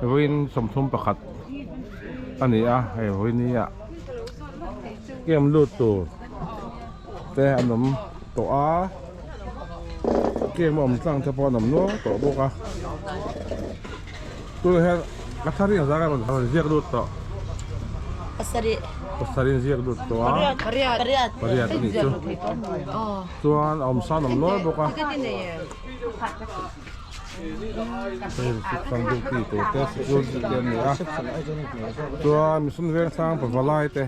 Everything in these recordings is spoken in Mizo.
Vawiin 31 a ni a, hei vawiin hi ah camp lut tur te an awm tawh a, camp a awm tlang te pawh an awm nual tawh bawk a, tunah hian a thar hi engzah nge rawn ziak lut tawh? Pasarih. Pasarih an ziak lut tawh a. Pariat. Pariat a nih chu. Chuan a awm san awm nual bawk a. Hei reception duty tur te security te an ni a chuan mission veng sang pavalai te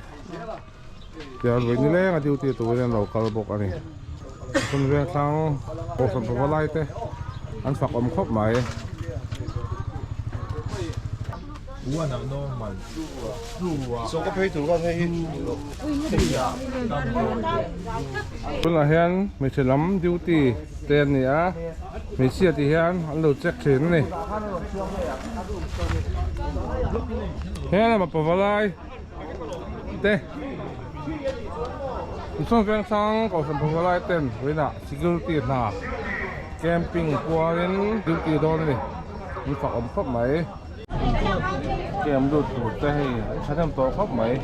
tiang vawi nileng a duty turin an lo kal bawk a ni mission veng sang kohhran pavalai te an fak awm khawp mai. Tunah hian hmeichhe lam duty te an ni a hmeichhia tih hian an lo check thin a ni he lama pavalai te tichuan vengsang kohhran pavalai ten vawiinah security hna camping kualin duty dawn a ni an fak awm khawp mai. Camp lut tur te hei an thahnem tawh khawp mai.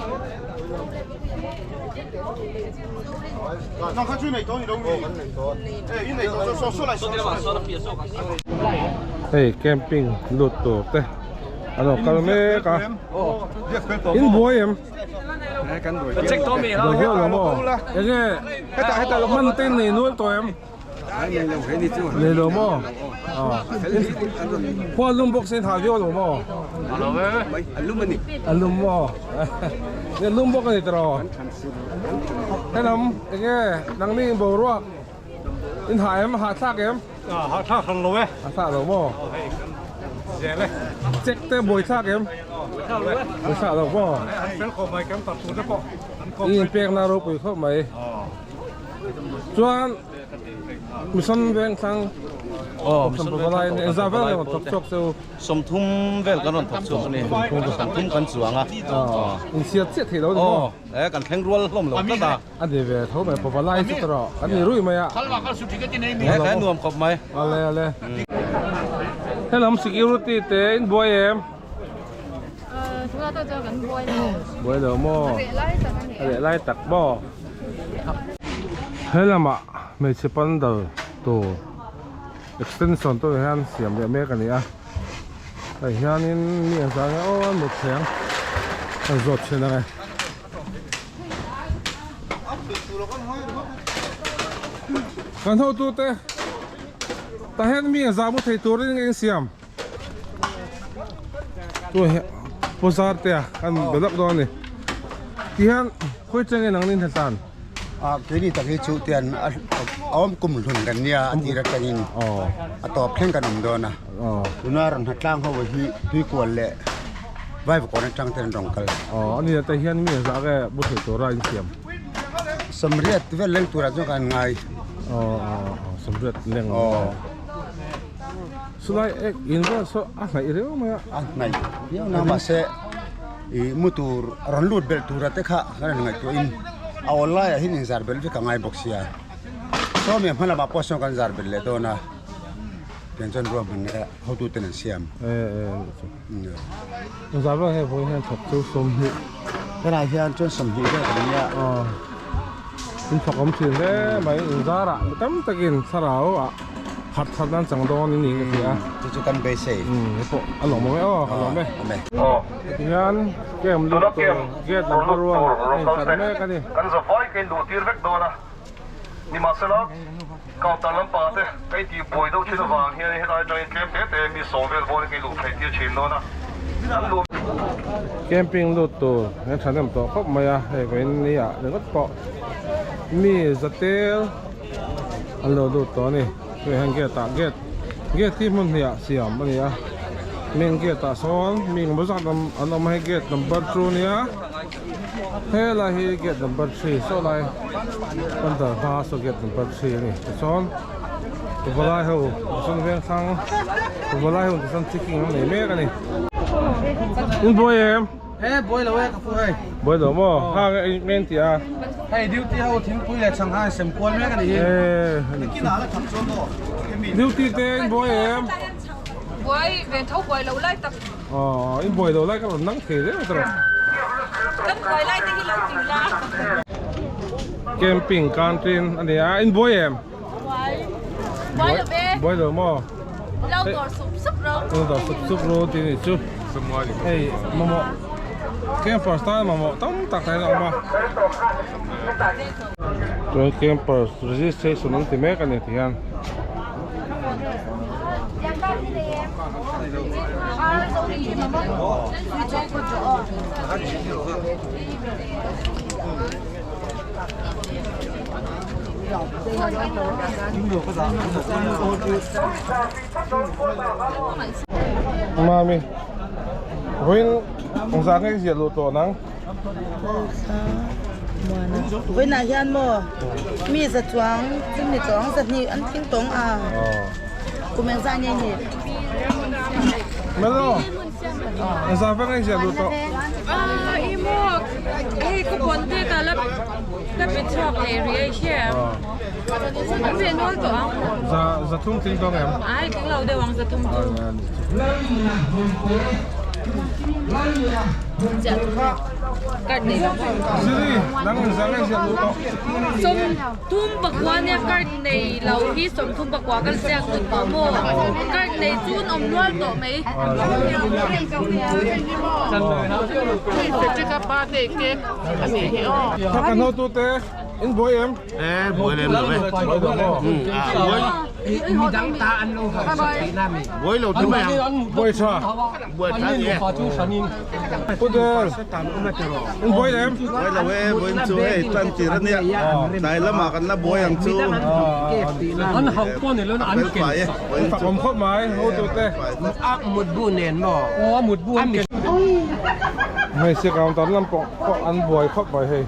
Hei camping lut tur te an lo kal mek a in buai em? Buai viau lo maw? Enge man te in nei nual tawh em? Nei lo maw? Khua lum bawk se in hah viau lo maw? A lum a ni. A lum maw? Nge lum bawk a ni tawh rawh. Helam enge nangni in boruak in hah em? Hah thlak em? Hah thlak hran lo e. Hah thlak lo maw? Zel e. Check te buai thlak em? Buai thlak lo e. Buai thlak lo maw? An fel khawp mai kan tartu te pawh an kawp. I inpekna ropui khawp mai. Chuan mission veng thlang Mission veng thlang engzah vel nge rawn thawk chhuak chu? 30 vel kan rawn thawk chhuak a ni. 30 kan chuang a. Insiat chiah theih lo ni maw? Aw, kan thleng rual hlawm lo tlat a. A ni ve tho mai, pavalai chu ta rawh. Kan ni rui mai a. He kha nuam khawp mai. Ale ale. Helam security te in buai em? Tunah tawh chuan kan buai lo. Buai lo maw? A reh lai tak a ni. A reh lai tak maw? He lamah hmeichhe pandal tur extension tur hian siam leh mek a ni a hei hianin mi ang zah nge aw an mut thleng an zawt thin ang e. Kan hotute tah hian mi ang zah mu thei turin eng siam. Tu hi bazar te a kan be lawk dawn a ni tihian khawi cheng in ang nin hatan a keini tak hi chu tian a awm kum hlun kan nia a tir atangin a tawp thleng kan awm dawn a tuna rawn hna tlang ho hi tuikual leh vaivakawn atang ten an rawn kal a ni te hian mi zah nge bu thei tura in siam sawmriat vel leng turah chuan kan ngai sawmriat leng Chulai ek in vel saw a hnaih riau mai a. A hnaih viau na mahse ih mu tur rawn lut belh tura te kha kan rawn ngaihtuah in a awl laiah hian inzar belh vek a ngai bawk sia. Sawmi a hma lamah pawh sawn kan zar belh leh dawn a tiang chuan ruahman leh hotu ten an siam. Inzar vel hei vawiin hian thawk chu 20. Helai hian chuan 20 vel kan nia. In thawk awm thin hle mai inzarah mi tam takin thlarau ah. Khat khat nan chang dawn in niin ka hria. Chu chu kan beisei. Hei pawh a lawm awm e aw ka lawm e. Tihian camp lut tur gate number one a intar mek a ni. Kan zavai ka induh tir vek dawn a, nimahsela counter lampang te ka intih buai deuh thin avang hian helai atangin tlem te te mi sawm vel bawnin ka induh theih tir thin dawn a, kan luh. Camping lut tur an thahnem tawh khawp mai a, hei vawiin ni ah ringawt pawh mi zatel. An lo lut tawh a ni hei hian gate ah gate gate hi hmun hnih ah siam a ni a main gate ah sawn mi engemaw zat an awm a hei gate number 2 a nia helai hi gate number 3 saw lai counter hma saw gate number 3 a ni tichuan pavalai ho tichuan vengthlang pavalai ho tichuan checking an nei mek a ni in buai em. E buai lo e ka pu hei. Buai lo maw? Ha nge nge an ti a. Hei duty ho thingpui leh chhang han sem kual mek a ni hi. E. Duty te in buai em? Buai ve tho buai lo lai tak. Aw in buai lo lai ka rawn nang thei reng a tawrh. Kan buai lai te hi lo ti la. Camping canteen a ni a, in buai em? Buai. Buai lo ve. Buai lo maw? Lo dawr sup sup ro. Lo dawr sup sup ro tih a nih chu. Hei mamawh campers tan mamawh tam tak hian a awm a. Chuan campers registration an ti mek a ni ti hian. Mami, vawiin engzah nge i ziah luh tawh nang? Vawiinah hian maw mi za chuang chumi chuang zahnih an tling tawng a, kum engzah nge ni? Melo, engzah vek nge i ziah luh tawh? Ih maw, hei ka puan te ka la ka pe chhuak leh rih a i hria em? An ve nual tawh ang. Za za thum tling tawng em? Ai tling lo deuh ang za thum chu. Ziri, nang in za nge ziah luh tawh? Sawmthum pakua nia card nei lo hi sawmthum pakua kan ziak lut tawh maw? Card nei chu an awm nual tawh mai. Kha kan hotute in buai em? E buai lem lo ve. Buai lo maw? Buai. Buai lo chu mai ang. Buai tha. Buai tha ni e. Pu Der. In buai lem. Buai lo e, buai chu hei tan tir a nia. Tlai lamah kan la buai ang chu. An hauh pawh ni lo na an ken sak. Fak awm khawp mai hotute. A mutbu nen maw? Aw a mutbu an ken. Hmeichhia counter lam pawh pawh an buai khawp mai hei.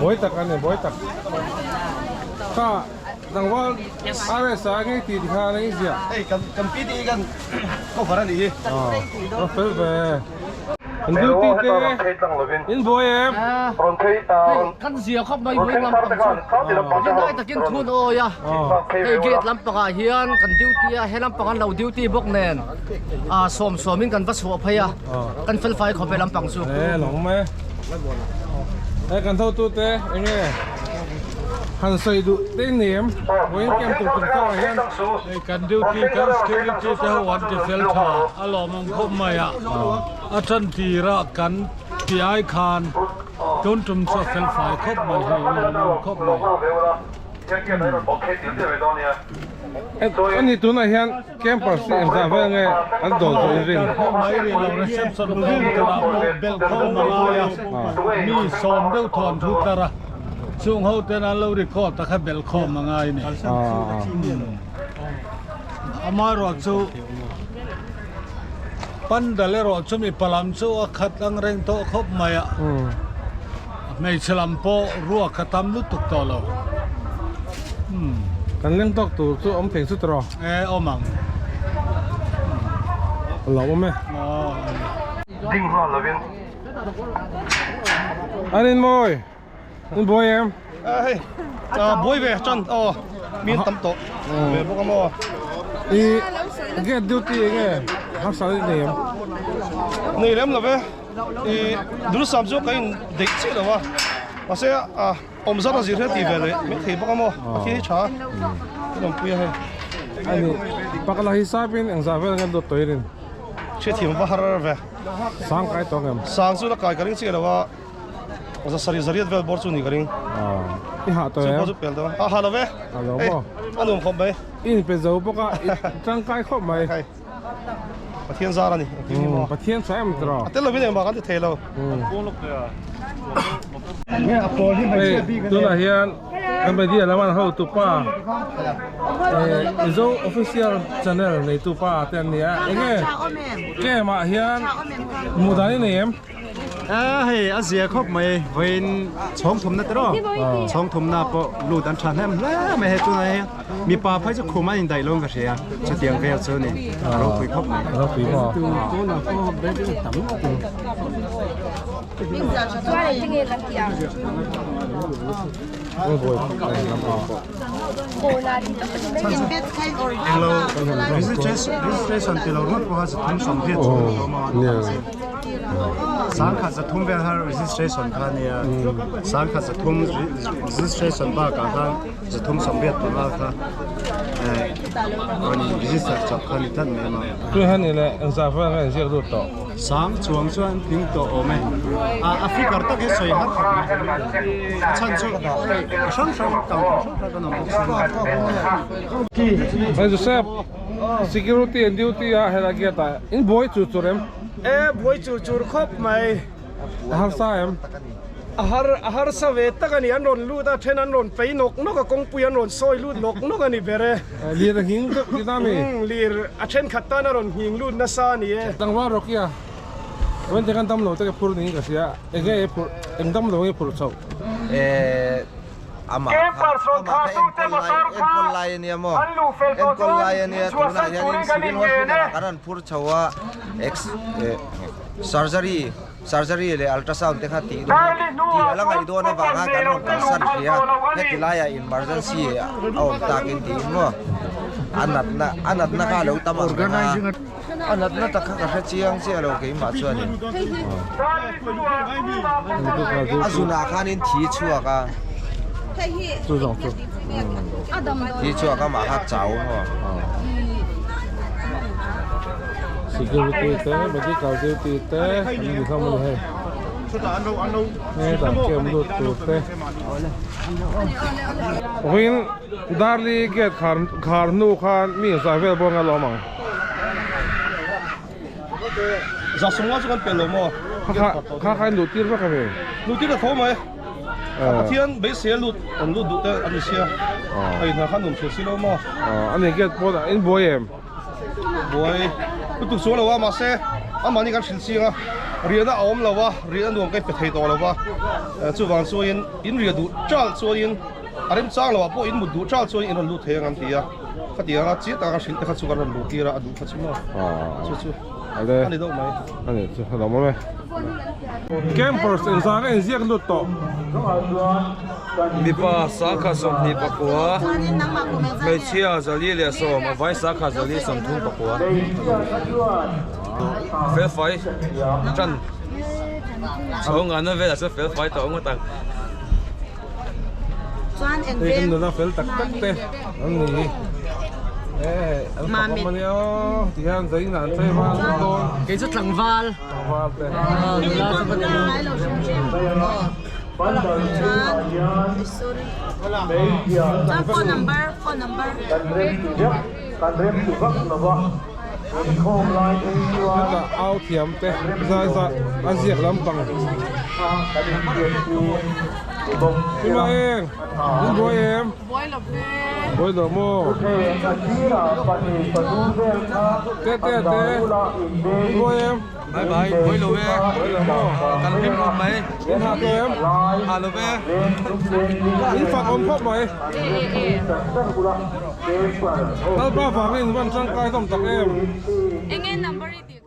Buai tak a ni buai tak. Kha tlangval RSA ngei tih ti khan a inziah. Hei kan kan PTE kan cover a nih hi. Aw fel ve. An duty te in buai em? Kan zia khawp mai vawi lampang chu rinai takin thun awi a. Hei gate lampangah hian kan duty a, he lampang an lo duty bawk nen sawm sawmin kan va chhuah phei a, kan fel fai khawp e lampang chu. E lawng mai e kan thotu te enge han sawi duh te in nei em vawiin camp tur chung changah hian. Hei kan duty kan security te ho an ti fel tha a lawmawm khawp mai a, a tan tirah kan ti ai khan tun tum chu a fel fai khawp mai hei lawmawm khawp mai. A ni tunah hian campers hi engzah vel nge an dawl zawh in ring? Mai rih lo reception room turah pawh belh khawm a ngai a, mi sawm deuh thawn thu tlar a, chung ho ten an lo record a kha belh khawm a ngai a ni. Amaherawh chu pandal erawh chu mipa lam chu a khat ang reng tawh khawp mai a. Hmeichhe lam pawh ruak a tam lutuk tawh lo. Umm. Kan leng tawk tur chu awm thei chut rawh. E awm ang. A lo awm e. Aw. Ding nghal lovin. An in mawi. In buai em? A hei. Buai ve chan aw. Mi an tam tawh. Ve bawk a maw. I gate duty enge harsat i nei em? Nei lem lo ve. I Dursam chu ka in deih chiah lo a, mahse a awm zat a zir hian tih ve leh mai thei bawk a maw, a khi hi tha a, ka lawmpui a hei. A ni, pakhat hi sap in engzah vel nge dawt tawh i rin? Hriatthiam va har ve. Sang kai tawh ngem? Sang chu la kai ka ring chiah lo a, za sarih zariat vel bawr chu ni ka ring. I hah tawh em? Chu pawh chu pel deuh a, a hah lo ve. A lo maw? A nuam khawp mai. I inpe zo bawk a, i tangkai khawp mai. Pathian zar a ni. Pathian tha em tiraw? A tel lovin engmah kan ti thei lo. Hei tunah hian kan media lama an hotu pa Mizo official channel neitu pa te an ni a enge camp ah hian hmuh dan i nei em? A hei a zia khawp mai vawiin chhawng thumna te rawh chhawng thumna pawh lut an tha hnem hle mai hei tunah hian mipa phei chu khum an indaih lo in ka hria chutiang vel chu ni a ropui khawp mai ropui maw Englo registration ti lo ringawt pawh kha zathum sawmriat chu an awm a sangkhat zathum vel kha registration kha a nia sangkhat zathum registration bakah khan zathum sawmriat panga kha rawn in register chawp kha a ni tlat mai a. Tui hian i leh engzah vel nge inziak lut tawh? Sang chuang chuan an tling tawh awm e. A figure tak hi sawi har khawp mai. A chhan chu a hrang hrang counter hrang hrang kan awm bawk si. Hey Joseph, security and duty a helai gate ah in buai chur chur em? E buai chur chur khawp mai. A harsa em? A har a harsa ve tak a ni, an rawn lut a, then an rawn pei nawk nawk a, kawngpui an rawn sawi lut nawk nawk a ni ber e. Lir a nghing deuh tihna a mi? Umm, lir a thenkhat tan a rawn nghing lut nasa a ni e. Tlangval Rocky-a, Vente kan damlo te ka phur niin ka hria, eng nge i phurh, eng damlo nge i phurh chhoh? Eh, amah kha, amah kha enkawl lai, enkawl lai a nia maw? Enkawl lai a nia, tunah hianin Civil Hospital ah kan rawn phur chho a, ex, eh, surgery. Surgery leh ultrasound te kha tih dawn tih a la ngaih dawn avanga kan rawn kalsan hrih a, heti laiah emergency a awm takin tiin maw a natna a natna kha a lo tam ang reng a, a natna tak kha ka hre chiang chiah lo keimah chuanin a zunah khanin thi chhuak a, thi chhuak amah kha chau maw. Security te medical duty te an ni hlawm a ni hei hetah camp lut tur te vawiin Darli gate khar khar hnu khan mi zai vel bawk anga lawm ang. Kha kha kha in luh tir vek a mi? Luh tir ta tho mai. Pathian beisei a lut an lut duh te an ni sia. A inhna khan nuam thil si lo maw? A ni gate pawh in buai em? Buai lutuk chuang lo a mahse amahni kan hrilh chiang a riahna a awm lo a riahna nuam ka in pe thei tawh lo va chuvang chuanin in riah duh chal chuanin a remchang lo ah pawh in mut duh chal chuanin in rawn lut thei ang an ti a khatiang a chiang taka kan hrilh te kha chu kan rawn luh tir a a duh kha chu maw chu chu a ni deuh mai. A ni chu a lo awm e. Campers engzah nge inziak lut tawh? Mipa sangkhat 29, hmeichhia 110, a vai sangkhat 139. Felfai tan chho ngana velah chuan felfai tawh ngawt ang. Hei kan nula fel tak tak te an ni hi. Eh, an fak awm ania aw tihian zainah an chei val vek dawn. Kei chu tlangval. Tlangval te. Nula chu ka ni lo. Hetah au thiam te zai zai a ziak lampang Hima eng in buai em? Buai lo maw? Te te te in buai em? Bye bye, buai lo e. Buai lo maw? Kan hlim khawp mai. In hah tawh em? Hah lo ve. In fak awm khawp mai. Lalpa vangin in van tangkai hlawm tak em? Enge number i tih?